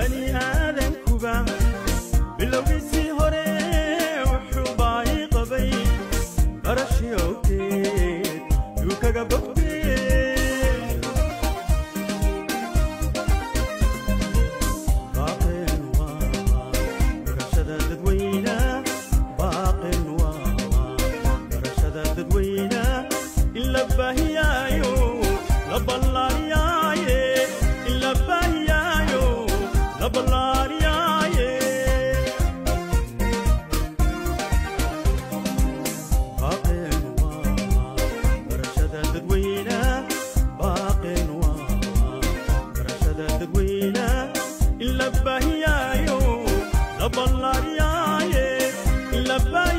Bani aadankuba bilowgiisii hore wuxuu baahi qabay barashii awgeed yuu kaga bogtee. Baaqeen waa barashada dadweyna, baaqeen waa barashada dadweyna in la baahiyaayo la ballaariyaaye, in la baahiyaayo la ballaariyaaye. Baaqeen waa barashada dadweyna, baaqeen waa barashada dadweyna in la baahiyaayo la ballaariyaaye, in la baahiyaayo.